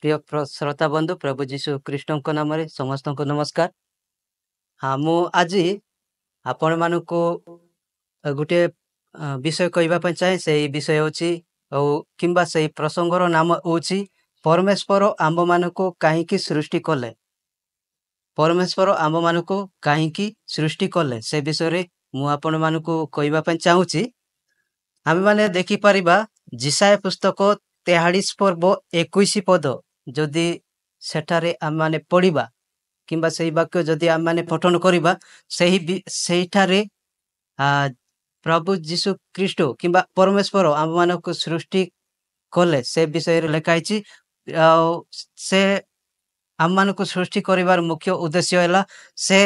ପ୍ରିୟ ଶ୍ରୋତା ବନ୍ଧୁ, ପ୍ରଭୁ ଯୀଶୁ ଖ୍ରୀଷ୍ଟଙ୍କ ନାମରେ ସମସ୍ତଙ୍କୁ ନମସ୍କାର। ହଁ, ମୁଁ ଆଜି ଆପଣମାନଙ୍କୁ ଗୋଟିଏ ବିଷୟ କହିବା ପାଇଁ ଚାହେଁ। ସେଇ ବିଷୟ ହେଉଛି ଆଉ କିମ୍ବା ସେଇ ପ୍ରସଙ୍ଗର ନାମ ହେଉଛି, ପରମେଶ୍ୱର ଆମ୍ଭମାନଙ୍କୁ କାହିଁକି ସୃଷ୍ଟି କଲେ? ପରମେଶ୍ୱର ଆମ୍ଭମାନଙ୍କୁ କାହିଁକି ସୃଷ୍ଟି କଲେ, ସେ ବିଷୟରେ ମୁଁ ଆପଣମାନଙ୍କୁ କହିବା ପାଇଁ ଚାହୁଁଛି। ଆମେମାନେ ଦେଖିପାରିବା, ଯିଶାଇୟ ପୁସ୍ତକ 43 ପର୍ବ 21 ପଦ ଯଦି ସେଠାରେ ଆମେମାନେ ପଢ଼ିବା କିମ୍ବା ସେଇ ବାକ୍ୟ ଯଦି ଆମେମାନେ ପଠନ କରିବା, ସେହି ସେଇଠାରେ ପ୍ରଭୁ ଯୀଶୁ ଖ୍ରୀଷ୍ଟ କିମ୍ବା ପରମେଶ୍ୱର ଆମମାନଙ୍କୁ ସୃଷ୍ଟି କଲେ, ସେ ବିଷୟରେ ଲେଖା ହେଇଛି। ଆଉ ସେ ଆମମାନଙ୍କୁ ସୃଷ୍ଟି କରିବାର ମୁଖ୍ୟ ଉଦ୍ଦେଶ୍ୟ ହେଲା ସେ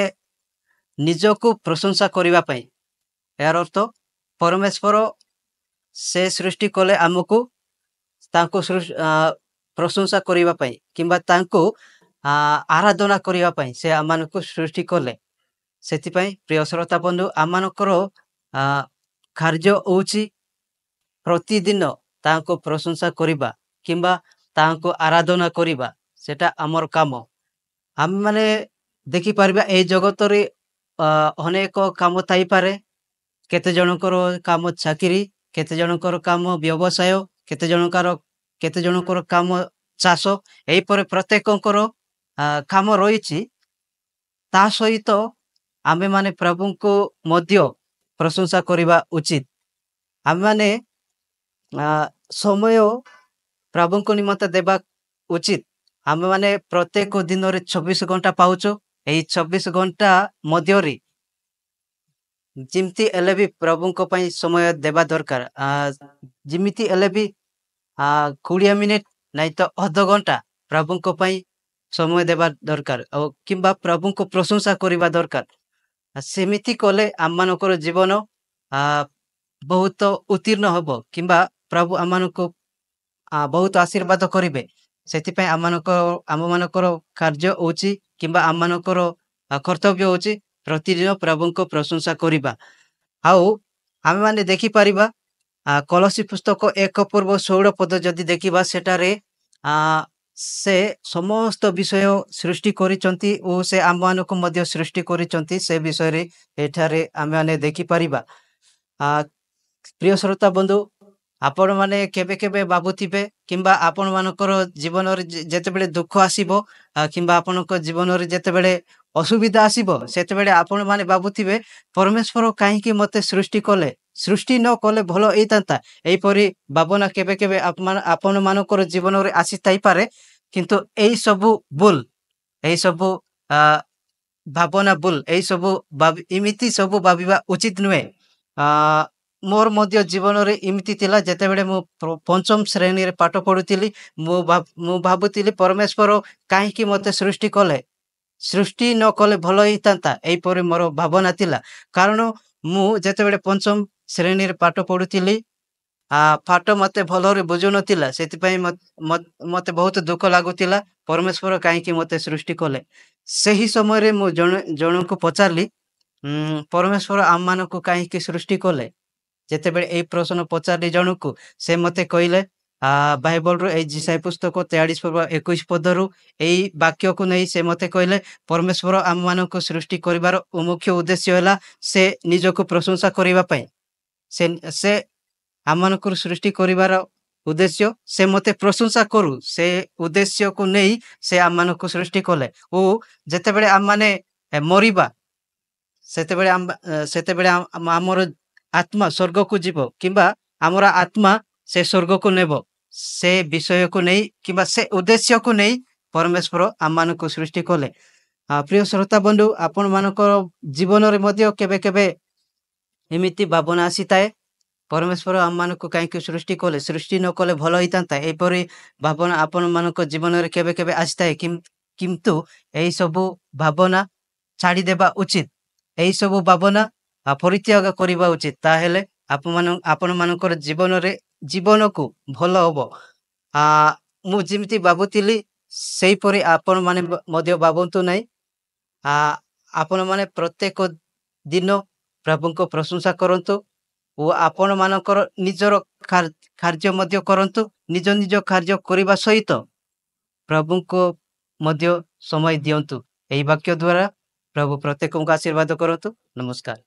ନିଜକୁ ପ୍ରଶଂସା କରିବା ପାଇଁ। ଏହାର ଅର୍ଥ, ପରମେଶ୍ୱର ସେ ସୃଷ୍ଟି କଲେ ଆମକୁ ତାଙ୍କୁ ପ୍ରଶଂସା କରିବା ପାଇଁ କିମ୍ବା ତାଙ୍କୁ ଆରାଧନା କରିବା ପାଇଁ ସେ ଆମମାନଙ୍କୁ ସୃଷ୍ଟି କଲେ। ସେଥିପାଇଁ ପ୍ରିୟ ଶ୍ରୋତା ବନ୍ଧୁ, ଆମମାନଙ୍କର କାର୍ଯ୍ୟ ହେଉଛି ପ୍ରତିଦିନ ତାଙ୍କୁ ପ୍ରଶଂସା କରିବା କିମ୍ବା ତାଙ୍କୁ ଆରାଧନା କରିବା, ସେଟା ଆମର କାମ। ଆମେମାନେ ଦେଖିପାରିବା, ଏଇ ଜଗତରେ ଅନେକ କାମ ଥାଇପାରେ। କେତେ ଜଣଙ୍କର କାମ ଚାକିରି, କେତେ ଜଣଙ୍କର କାମ ବ୍ୟବସାୟ, କେତେ ଜଣଙ୍କର କାମ ଚାଷ। ଏହିପରି ପ୍ରତ୍ୟେକଙ୍କର କାମ ରହିଛି। ତା ସହିତ ଆମେମାନେ ପ୍ରଭୁଙ୍କୁ ମଧ୍ୟ ପ୍ରଶଂସା କରିବା ଉଚିତ। ଆମେମାନେ ସମୟ ପ୍ରଭୁଙ୍କ ନିମନ୍ତେ ଦେବା ଉଚିତ। ଆମେମାନେ ପ୍ରତ୍ୟେକ ଦିନରେ 24 ଘଣ୍ଟା ପାଉଛୁ। ଏଇ 24 ଘଣ୍ଟା ମଧ୍ୟରେ ଯେମିତି ହେଲେ ବି ପ୍ରଭୁଙ୍କ ପାଇଁ ସମୟ ଦେବା ଦରକାର। ଯେମିତି ହେଲେ ବି 20 ମିନିଟ୍ ନାଇଁ ତ ଅଧଘଣ୍ଟା ପ୍ରଭୁଙ୍କ ପାଇଁ ସମୟ ଦେବା ଦରକାର ଆଉ କିମ୍ବା ପ୍ରଭୁଙ୍କୁ ପ୍ରଶଂସା କରିବା ଦରକାର। ସେମିତି କଲେ ଆମମାନଙ୍କର ଜୀବନ ବହୁତ ଉତ୍ତୀର୍ଣ୍ଣ ହବ କିମ୍ବା ପ୍ରଭୁ ଆମମାନଙ୍କୁ ବହୁତ ଆଶୀର୍ବାଦ କରିବେ। ସେଥିପାଇଁ ଆମମାନଙ୍କର କାର୍ଯ୍ୟ ହଉଛି କିମ୍ବା ଆମମାନଙ୍କର କର୍ତ୍ତବ୍ୟ ହଉଛି ପ୍ରତିଦିନ ପ୍ରଭୁଙ୍କ ପ୍ରଶଂସା କରିବା। ଆଉ ଆମେମାନେ ଦେଖିପାରିବା, କଲସୀ ପୁସ୍ତକ 1 ପର୍ବ 16 ପଦ ଯଦି ଦେଖିବା, ସେଠାରେ ସେ ସମସ୍ତ ବିଷୟ ସୃଷ୍ଟି କରିଛନ୍ତି ଓ ସେ ଆମମାନଙ୍କୁ ମଧ୍ୟ ସୃଷ୍ଟି କରିଛନ୍ତି, ସେ ବିଷୟରେ ଏଠାରେ ଆମେମାନେ ଦେଖିପାରିବା। ପ୍ରିୟ ଶ୍ରୋତା ବନ୍ଧୁ, ଆପଣମାନେ କେବେ କେବେ ଭାବୁଥିବେ କିମ୍ବା ଆପଣମାନଙ୍କର ଜୀବନରେ ଯେତେବେଳେ ଦୁଃଖ ଆସିବ କିମ୍ବା ଆପଣଙ୍କ ଜୀବନରେ ଯେତେବେଳେ ଅସୁବିଧା ଆସିବ, ସେତେବେଳେ ଆପଣମାନେ ଭାବୁଥିବେ, ପରମେଶ୍ୱର କାହିଁକି ମତେ ସୃଷ୍ଟି କଲେ? ସୃଷ୍ଟି ନ କଲେ ଭଲ ହେଇଥାନ୍ତା। ଏହିପରି ଭାବନା କେବେ କେବେ ଆପଣମାନଙ୍କର ଜୀବନରେ ଆସିଥାଇପାରେ। କିନ୍ତୁ ଏଇ ସବୁ ଭୁଲ, ଏଇ ସବୁ ଭାବନା ଭୁଲ। ଏଇ ସବୁ ଏମିତି ସବୁ ଭାବିବା ଉଚିତ ନୁହେଁ। ମୋର ମଧ୍ୟ ଜୀବନରେ ଏମିତି ଥିଲା। ଯେତେବେଳେ ମୁଁ ପଞ୍ଚମ ଶ୍ରେଣୀରେ ପାଠ ପଢୁଥିଲି, ମୁଁ ଭାବୁଥିଲି, ପରମେଶ୍ୱର କାହିଁକି ମତେ ସୃଷ୍ଟି କଲେ? ସୃଷ୍ଟି ନ କଲେ ଭଲ ହେଇଥାନ୍ତା। ଏହିପରି ମୋର ଭାବନା ଥିଲା। କାରଣ ମୁଁ ଯେତେବେଳେ ପଞ୍ଚମ ଶ୍ରେଣୀରେ ପାଠ ପଢୁଥିଲି, ପାଠ ମତେ ଭଲରେ ବୁଝୁନଥିଲା। ସେଥିପାଇଁ ମତେ ବହୁତ ଦୁଃଖ ଲାଗୁଥିଲା, ପରମେଶ୍ୱର କାହିଁକି ମତେ ସୃଷ୍ଟି କଲେ? ସେହି ସମୟରେ ମୁଁ ଜଣେ ଜଣଙ୍କୁ ପଚାରିଲି, ପରମେଶ୍ୱର ଆମମାନଙ୍କୁ କାହିଁକି ସୃଷ୍ଟି କଲେ? ଯେତେବେଳେ ଏଇ ପ୍ରଶ୍ନ ପଚାରିଲି ଜଣକୁ, ସେ ମତେ କହିଲେ, ବାଇବଲରୁ ଏଇ ଯିଶାଇୟ ପୁସ୍ତକ 43 ପର୍ବ 21 ପଦରୁ ଏଇ ବାକ୍ୟକୁ ନେଇ ସେ ମତେ କହିଲେ, ପରମେଶ୍ୱର ଆମମାନଙ୍କୁ ସୃଷ୍ଟି କରିବାର ମୁଖ୍ୟ ଉଦ୍ଦେଶ୍ୟ ହେଲା ସେ ନିଜକୁ ପ୍ରଶଂସା କରିବା ପାଇଁ। ସେ ଆମମାନଙ୍କୁ ସୃଷ୍ଟି କରିବାର ଉଦ୍ଦେଶ୍ୟ, ସେ ମତେ ପ୍ରଶଂସା କରୁ, ସେ ଉଦ୍ଦେଶ୍ୟକୁ ନେଇ ସେ ଆମମାନଙ୍କୁ ସୃଷ୍ଟି କଲେ। ଓ ଯେତେବେଳେ ଆମମାନେ ମରିବା, ସେତେବେଳେ ଆମର ଆତ୍ମା ସ୍ୱର୍ଗକୁ ଯିବ କିମ୍ବା ଆମର ଆତ୍ମା ସେ ସ୍ୱର୍ଗକୁ ନେବ, ସେ ବିଷୟକୁ ନେଇ କିମ୍ବା ସେ ଉଦ୍ଦେଶ୍ୟକୁ ନେଇ ପରମେଶ୍ୱର ଆମମାନଙ୍କୁ ସୃଷ୍ଟି କଲେ। ପ୍ରିୟ ଶ୍ରୋତା ବନ୍ଧୁ, ଆପଣମାନଙ୍କର ଜୀବନରେ ମଧ୍ୟ କେବେ କେବେ ଏମିତି ଭାବନା ଆସିଥାଏ, ପରମେଶ୍ୱର ଆମମାନଙ୍କୁ କାହିଁକି ସୃଷ୍ଟି କଲେ? ସୃଷ୍ଟି ନ କଲେ ଭଲ ହେଇଥାନ୍ତା। ଏପରି ଭାବନା ଆପଣମାନଙ୍କ ଜୀବନରେ କେବେ କେବେ ଆସିଥାଏ। କିନ୍ତୁ ଏହି ସବୁ ଭାବନା ଛାଡ଼ିଦେବା ଉଚିତ। ଏହି ସବୁ ଭାବନା ପରିତ୍ୟାଗ କରିବା ଉଚିତ। ତାହେଲେ ଆପଣମାନଙ୍କର ଜୀବନରେ ଜୀବନକୁ ଭଲ ହବ। ମୁଁ ଯେମିତି ଭାବୁଥିଲି, ସେହିପରି ଆପଣମାନେ ମଧ୍ୟ ଭାବନ୍ତୁ ନାହିଁ। ଆପଣମାନେ ପ୍ରତ୍ୟେକ ଦିନ ପ୍ରଭୁଙ୍କ ପ୍ରଶଂସା କରନ୍ତୁ ଓ ଆପଣମାନଙ୍କର ନିଜର କାର୍ଯ୍ୟ ମଧ୍ୟ କରନ୍ତୁ। ନିଜ ନିଜ କାର୍ଯ୍ୟ କରିବା ସହିତ ପ୍ରଭୁଙ୍କୁ ମଧ୍ୟ ସମୟ ଦିଅନ୍ତୁ। ଏହି ବାକ୍ୟ ଦ୍ୱାରା ପ୍ରଭୁ ପ୍ରତ୍ୟେକଙ୍କୁ ଆଶୀର୍ବାଦ କରନ୍ତୁ। ନମସ୍କାର।